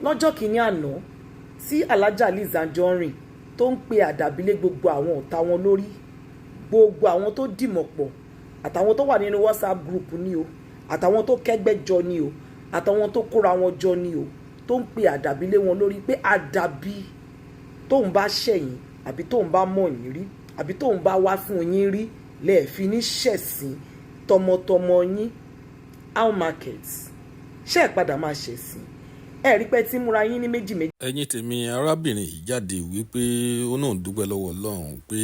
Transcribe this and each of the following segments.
Lọ́jọ́ kìíní àná tí Alhaja Lizzy Anjorin tó ń pe àdàbí lé gbogbo àwọn ọ̀tá wọn lórí, gbogbo àwọn tó dìmọ̀ pọ̀, àtàwọn tó wà nínú WhatsApp group ni o, àtàwọn tó kẹ́gbẹ́ jọ ni o, àtàwọn tó kóra wọn jọ ni o, tó ń pe àdàbí lé wọn lórí pé àdàbí tóun bá ṣẹ̀yìn, àbí tóun bá mọ̀ yín rí, àbí tóun bá wá fún yín rí, lẹ́ẹ̀fi ní ṣẹ̀sín tọmọtọmọ yín. How market ṣe é padà máa ṣẹ̀sín? Ẹ rí pé tí múra yín ní méjì méjì. Ẹ̀yin tèmi, arábìnrin yìí jáde wípé ó náà dúpẹ́ lọ́wọ́ Ọlọ́run pé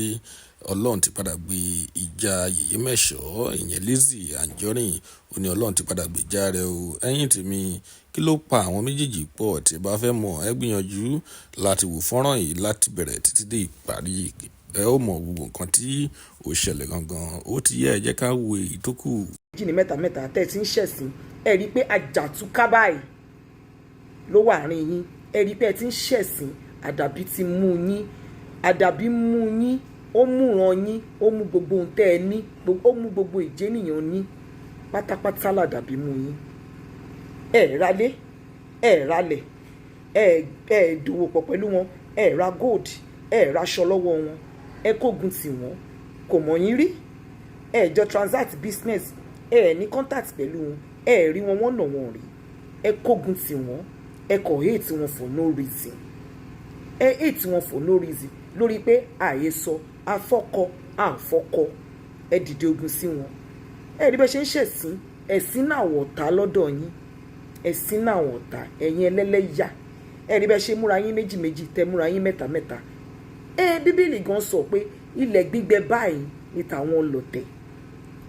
Ọlọ́run ti padà gbé ìjà Yèyé Mẹ́ṣọ̀, ìyẹn Lizzy Anjorin. Ó ní Ọlọ́run ti padà gbèjà rẹ̀ o. Ẹ̀yin tèmi, kí ló pa àwọn méjèèjì pọ̀? Tí ẹ bá fẹ́ mọ̀, ẹ gbìyànjú láti wò fọ́nrán yìí láti bẹ̀rẹ̀ títí dé ìparí. Ẹ ó mọ gbogbo nǹkan tí ó ṣẹlẹ̀ gangan. Ó ti yẹ, ẹ jẹ́ ká wo èyí tó kù. Méjì ní mẹ́ta mẹ́ta tẹ́ ẹ ti ń ṣẹ̀sín, ẹ rí i pé àjàtúká báyìí ló wà àárín yín. Ẹ rí i pé ẹ ti ń ṣẹ̀sín. Àdàbí ti mú yín, àdàbí mú yín, ó múran yín, ó mú gbogbo ohun tẹ́ ẹ ní, ó mú gbogbo ìjénìyàn yín pátápátá. Làdàbí mú yín. Ẹ ralé, ẹ ralẹ̀, ẹ dòwò pọ̀ pẹ̀lú wọn, ẹ ra gold, ẹ raṣọ lọ́wọ́ wọn, ẹ kógun tì wọ́n. Kò mọ̀ yín rí, ẹ jọ transact business, ẹ ní contact pẹ̀lú wọn, ẹ rí wọn, wọ́n nà wọ́n rí. Ẹ kógun tì wọ́n, ẹ kọ̀ hate wọn for no reason. Ẹ hate wọn for no reason lórí pé àyè sọ afọ́kọ àfọ́kọ. Ẹ dìde ogun sí wọn. Ẹ rí bẹ́ẹ̀ ṣe ń ṣẹ̀sín. Ẹ̀sín náà wọ̀tá lọ́dọ̀ yín, ẹ̀sín náà wọ̀tá. Ẹ̀yin ẹlẹ́lẹ́yà, ẹ rí bẹ́ẹ̀ ṣe múra yín méjì méjì, tẹ múra yín mẹ́ta mẹ́ta. Ẹ Bíbélì gan sọ pé ilẹ̀ gbígbẹ báyìí ní tàwọn ọlọ̀tẹ̀.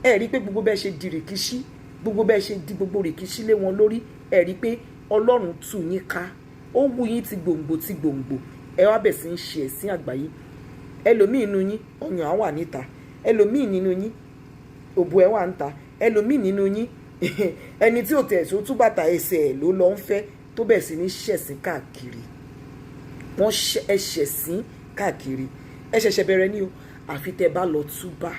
Ẹ rí pé gbogbo bẹ́ẹ̀ ṣe di rìkíṣí, gbogbo bẹ́ẹ̀ ṣe di gbogbo rìkíṣí lé wọn lórí, ẹ rí pé Ọlọ́run tú yín ká, ó wú yín ti gbòǹgbò ti gbòǹgbò. Ẹ wá bẹ̀ sí ń ṣe ẹ̀sín àgbáyé. Ẹlòmíì nínú yín, ọyàn á wà níta. Ẹlòmíì nínú yín, òbò ẹ wà ń ta. Ẹlòmíì nínú yín, ẹni tí ò tẹ̀ tó tú bàtà ẹsẹ̀ ẹ̀ ló lọ ń fẹ́, tó bẹ̀ sí ní ṣẹ̀sín káàkiri. Wọ́n ẹ ṣẹ̀sín káàkiri. Ẹ ṣẹ̀ṣẹ̀ bẹ̀rẹ̀ ní o. Àfi tẹ́ bá lọ túbà,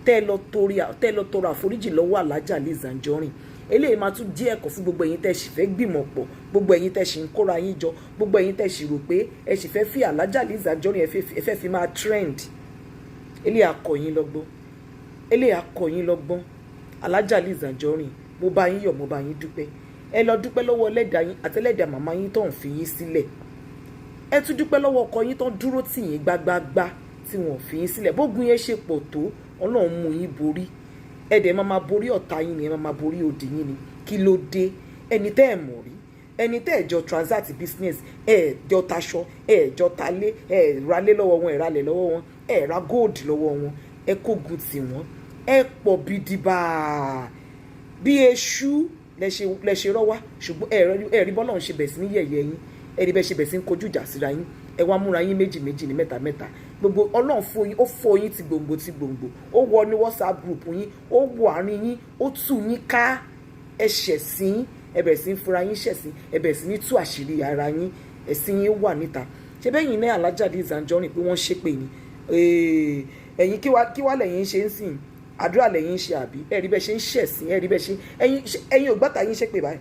tẹ́ lọ tọrọ àforíjì lọ́wọ́ Alhaja Lizzy Anjorin. Eléyìí máa tún jẹ́ ẹ̀kọ́ fún gbogbo ẹ̀yin tẹ́ sì fẹ́ gbìmọ̀ pọ̀, gbogbo ẹ̀yin tẹ́ sì ń kóra yín jọ, gbogbo ẹ̀yin tẹ́ sì rò pé ẹ sì fẹ́ fi Alhaja Lizzy Anjorin, ẹ fẹ́ fi máa trend. Eléyìí á kọ́ yín lọ́gbọ́n, eléyìí á kọ́ yín lọ́gbọ́n. Alhaja Lizzy Anjorin, mo bá yín yọ̀, mo bá yín dúpẹ́. Ẹ lọ dúpẹ́ lọ́wọ́ ẹlẹ́dàá yín àtẹlẹ́dàá màmá yín tó ń fi yín sílẹ̀. Ẹ tún dúpẹ́ lọ́wọ́ ọkọ yín tó ń dúró tì yín gbágbágbá, tí wọ́n fi yín sílẹ̀. Bógun yẹn ṣe pọ̀ tó, Ọlọ́run mú yín borí. Ẹ dẹ̀ máa máa borí ọ̀tá yín ni, ẹ máa máa borí òdì yín ni. Kí ló dé? Ẹni tẹ́ ẹ̀ mọ̀ rí, ẹni tẹ́ ẹ̀ jọ transact business, ẹ̀ jọ taṣọ, ẹ̀ jọ talé, ẹ̀ ralé lọ́wọ́ wọn, ẹ̀ ralẹ̀ lọ́wọ́ wọn, ẹ̀ ra gold lọ́wọ́ wọn, ẹ kógun tì wọ́n. Ẹ pọ̀ bídìbà bí eṣú lẹ ṣe rọ́ wá, ṣùgbọ́n ẹ rí bọ́lá ń ṣe bẹ̀ sí ní yẹ̀yẹ́ yín. Ẹ rí bẹ́ẹ̀ ṣe bẹ̀ sí ń kojú ìjà síra yín. Ẹ wá múra yín méjì méjì ní mẹ́ta mẹ́ta. Gbogbo Ọlọ́run fún yín, ó fọ́ yín ti gbòǹgbò ti gbòǹgbò. Ó wọ ní WhatsApp group yín, ó wọ àárín yín, ó tú yín ká. Ẹ ṣẹ̀sín, ẹ bẹ̀rẹ̀ sí ń fura yín ṣẹ̀sín, ẹ bẹ̀rẹ̀ sí ní tú àṣírí ara yín. Ẹ̀sìn yín wà níta. Ṣé bẹ́yìn náà Alhaja Lizzy Anjorin pé wọ́n ṣépè ni ẹ̀yin? Kí wá lẹ́yìn ṣe ń sìn? Àdúrà lẹ́yìn ṣe, àbí? Ẹ rí bẹ́ẹ̀ ṣe ń ṣẹ̀sín, ẹ rí bẹ́ẹ̀ ṣe. Ẹ̀yin ò gbọ́ta yín ṣépè báyìí.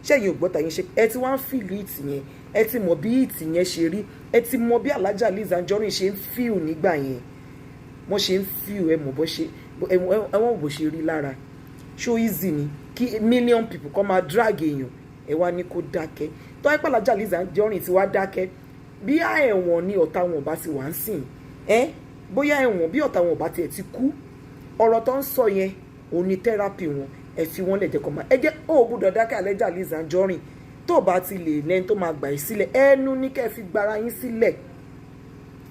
Ṣẹ́yìn ò gbọ́ta yín ṣépè? Ẹ ti wá ń feel it yẹn. Ẹ ti mọ̀ bí it yẹn ṣe rí. Ẹ ti mọ̀ bí Alhaja Lizzy Anjorin ṣe ń feel nígbà yẹn, wọ́n ṣe ń feel. Ẹ mọ̀ bó ṣe, ẹ wọ́n bó ṣe rí lára. Ṣó easy ni kí million people kọ́ máa drag èèyàn? Ẹ wá ní kó dákẹ́. Tó ẹ pàlájà Lizzy Anjorin ti wá dákẹ́, bí ẹ̀wọ̀n ni ọ̀tá wọn bá ti wà ń sìn ẹ́, bóyá ẹ̀wọ̀n bí ọ̀tá wọn bá tiẹ̀ ti kú, ọ̀rọ̀ tó ń sọ yẹn òun ni therapy wọn. Ẹ fi wọ́n lẹ̀, jẹ́ kó máa ẹ jẹ́. Ó gbọ́dọ̀ dákẹ́, Alhaja Lizzy Anjorin. Tó bá ti lè lẹ́ni tó máa gbà yín sílẹ̀, ẹnu ní kẹ́ fi gbára yín sílẹ̀.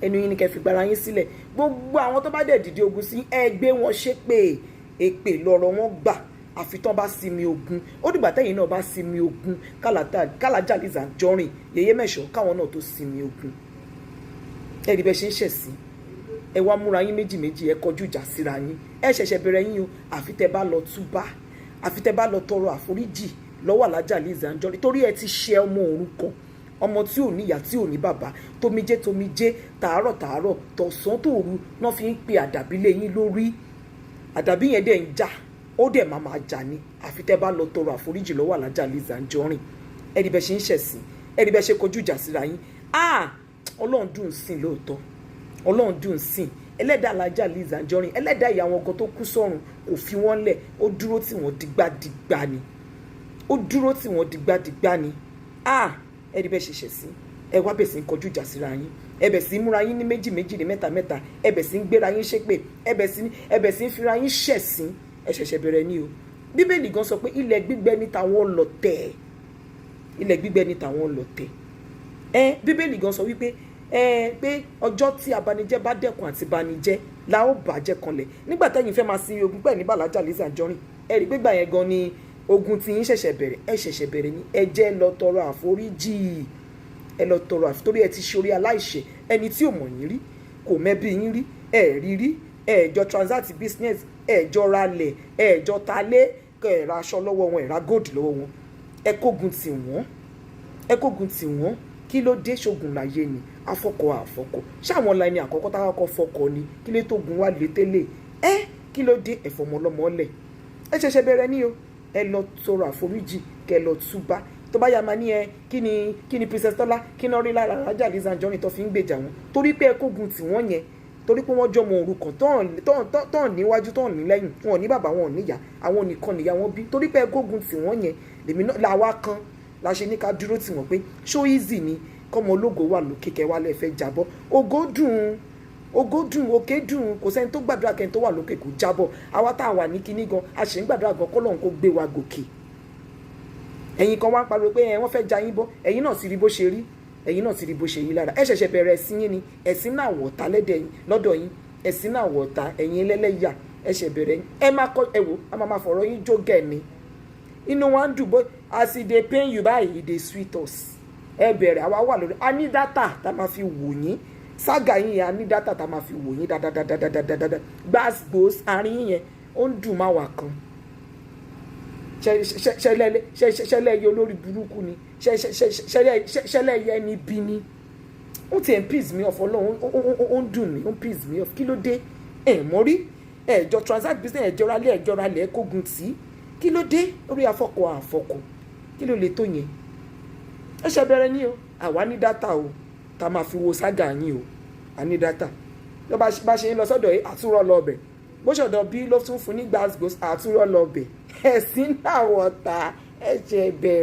Ẹnu yín ní kẹ́ fi gbára yín sílẹ̀. Gbogbo àwọn tó bá dẹ̀ dìde ogun sí ẹ, gbé wọn ṣépè. Èpè lọ́rọ̀ wọn gbà, àfi tán bá sinmi ogun. Ó dìgbà tẹ́yìn náà bá sinmi ogun, kÁlàjà Lizzy Anjorin, Yèyé Mẹ̀ṣọ́, káwọn náà tó sinmi ogun. Ẹ rí bẹ́ẹ̀ ṣe ń ṣẹ̀sín. Ẹ wá múra yín méjì méjì, ẹ kọjú ìjà síra yín. Ẹ ṣẹ̀ṣẹ̀ bẹ̀rẹ̀ yín o. Àfi tẹ́ bá lọ túbá, àfi tẹ́ bá lọ tọrọ àforíjì lọ́wọ́ Alhaja Lizzy Anjorin, torí ẹ ti ṣe ọmọ òrukàn, ọmọ tí ò ní ìyá, tí ò ní bàbá. Tomijé tomijé, tàárọ̀ tàárọ̀, tọ̀sán tòru náà fi ń pe àdàbí lé yín lórí. Àdàbí yẹn dẹ̀ ń jà, ó dẹ̀ máa máa jà ní, àfi tẹ́ bá lọ tọrọ àforíjì lọ́wọ́ Alhaja Lizzy Anjorin. Ẹ rí bẹ́ẹ̀ ṣe ń ṣẹ̀sìn. Ẹ rí bẹ́ẹ̀ ṣe kojú ìjà síra yín. Ah, Ọlọ́run dùn sìn lóòótọ́, Ọlọ́run dùn sìn. Ẹlẹ́dàá Alájà Lizzy Anjorin, ẹlẹ́dàá ìyá wọn gan tó kú sọ́run, kò fi wọ́n lẹ̀. Ó dúró tì wọ́n dìgbàdìgbà ni, ó dúró tì wọ́n dìgbàdìgbà ni. Ah, ẹ rí bẹ́ẹ̀ ṣe ṣẹ̀ sí. Ẹ wá bẹ̀ sí ń kọjú ìjà síra yín, ẹ bẹ̀ sí ń múra yín ní méjì méjì, ní mẹ́ta mẹ́ta, ẹ bẹ̀ sí ń gbéra yín ṣépè, ẹ bẹ̀ sí ń fira yín ṣẹ̀sín. Ẹ ṣẹ̀ṣẹ̀ bẹ̀rẹ̀ ní o. Bíbélì gan sọ pé ilẹ̀ gbígbẹ ní tàwọn ọlọ̀tẹ̀, ilẹ̀ gbígbẹ ní tàwọn ọlọ̀tẹ̀. Ẹ Bíbélì gan sọ wípé ẹ pé ọjọ́ tí abanijẹ́ bá dẹ́kun àti banijẹ́ la ó bàjẹ́ kanlẹ̀. Nígbà tẹ́yìn fẹ́ máa sin ogun pẹ̀ ní bàlájà Lizzy Anjorin, ẹ rí gbégbà yẹn gan ni ogun tí yín ṣẹ̀ṣẹ̀ bẹ̀rẹ̀. Ẹ ṣẹ̀ṣẹ̀ bẹ̀rẹ̀ ni. Ẹ jẹ́ lọ tọrọ àforíjì, ẹ lọ tọrọ àforíjì, torí ẹ ti ṣe orí aláìṣẹ̀, ẹni tí ò mọ̀ yín rí, kò mẹ́bí yín rí, ẹ rí rí, ẹ jọ transact business, ẹ jọ ralẹ̀, ẹ jọ talé, ẹ ra aṣọ lọ́wọ́ wọn, ẹ ra gold lọ́wọ́ wọn. Ẹ kógun tì wọ́n, ẹ kógun tì wọ́n. Kí ló dé? Ṣogun láyé ni afọkọ àfọkọ ṣáwọn la ẹni àkọ́kọ́ táwọn kọ́ fọkọ ni? Kí ló tó gun wá lé tẹ́lẹ̀ ẹ? Kí ló dé? Ẹ̀fọ́ ọmọ lẹ̀. Ẹ ṣẹ̀ṣẹ̀ bẹ̀rẹ̀ ní o. Ẹ lọ tọrọ àforíjì, kẹ lọ túbá. Tó bá yà máa ní ẹ kí ni Princess Tọ́lá, kí náà rí lára Alájà Lizzy Anjorin tó fi ń gbèjà wọn? Torí pé ẹ kógun tì wọ́n yẹn, torí pé wọ́n jọmọ òrukàn tán níwájú, tán ní lẹ́yìn, wọn ò ní bàbá, wọn ò níyà, àwọn nìkan nìyá wọn bí. Torí pé ẹ kógun tì wọ́n yẹn, lèmi náà làwa kan la ṣe ní ká dúró tì wọ́n pé ṣó easy ni kọ́mọ ológo wà lókè, kẹwàá lè fẹ́ jábọ́? Ògo dùn, ògo dùn, òkè dùn. Kò sẹ́ni tó gbàdúrà kẹ́ni tó wà lókè kò jábọ́. Àwa tá a wà ní kinní gan, a ṣe ń gbàdúrà gan kọ́lọ́hún kó gbé wa gòkè. Ẹ̀yin kan wá ń pariwo pé ẹ wọ́n fẹ́ ja yín bọ́. Ẹ̀yin náà ti rí bó ṣe rí, ẹ̀yin náà ti rí bó ṣe yí lára. Ẹ ṣẹ̀ṣẹ̀ bẹ̀rẹ̀ ẹ̀sìn yín ni. Ẹ̀sìn náà wọ̀ta lẹ́dẹ̀ yín lọ́dọ̀ yín, ẹ̀sìn náà wọ̀ta. Ẹ̀yin ẹlẹ́lẹ́yà, ẹ ṣẹ̀ bẹ̀rẹ̀. Ẹ má kọ́ ẹ wò, a máa máa fọ̀rọ̀ yín jó gẹ̀ ni. Inú wa ń dùn bó. As e dey pain you báyìí, e dey sweet us. Ẹ bẹ̀rẹ̀, àwa wà lórí. A ní data tá a máa fi wò yín, saga yín yẹn, a ní data tá a máa fi wò yín dáadáa. Gbàgbós àárín yín yẹn, ó ń dùn máa wà kan. Ṣẹlẹ̀ yẹ olórí burúkú ni, ṣẹlẹ̀ yẹ ni bí ni. Ó ti ẹ̀ ń piss me off. Ọlọ́run, ó ń dùn mí, ó ń piss me off. Kí ló dé? Ẹ̀ mọ́ rí, ẹ̀ jọ transact business, ẹ̀ jọra lé, ẹ̀ jọra lẹ̀, kógun tì í. Kí ló dé? Orí afọkọ àfọkọ, kí ló lè tó yẹn? Ẹ ṣe bẹ̀rẹ̀ ní o. Àwa ní data o tá a máa fi wo saga yín o. A ní data. Ló bá ṣe ń lọ sọ́dọ̀ yìí, àtúrọ̀ lọ bẹ̀. Bó ṣọ̀dọ̀ bí ló tún fún ní gbàgbós, àtúrọ̀ lọ bẹ̀. Ẹ̀sìn náà wọ̀ta. Ẹ ṣe bẹ̀rẹ̀.